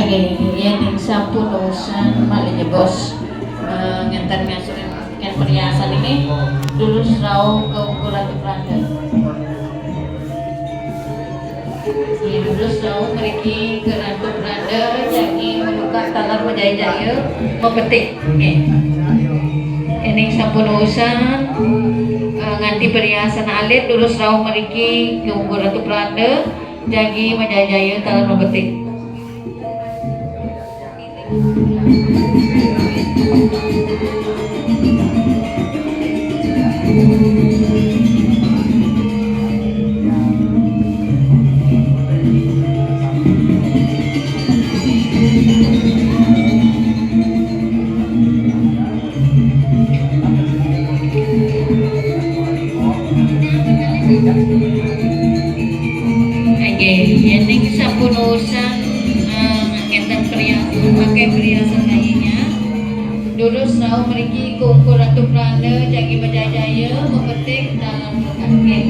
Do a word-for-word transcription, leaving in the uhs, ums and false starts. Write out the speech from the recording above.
Oke, yén ing sampun usan malih jebos, eh, ngénten ngasurin kén perhiasan ini, durus rauh ka Ungkur Ratu Pranda. Nggih, durus rauh mriki ka Ratu Pranda, jagi maduka taler majaya-jaya, mabetik. Nggih. Yén ing sampun usan, eh, nganti perhiasan alit, durus rauh mriki ka Ungkur Ratu Pranda, jagi majaya-jaya taler mabetik. Nggih, yén ing sampun usan, eh, ngénten perhiasan, pakai perhiasan kayunya. Durus rauh mriki ka Ungkur Ratu Pranda, jagi majaya-jaya, mabetik taler berkah. Nggih.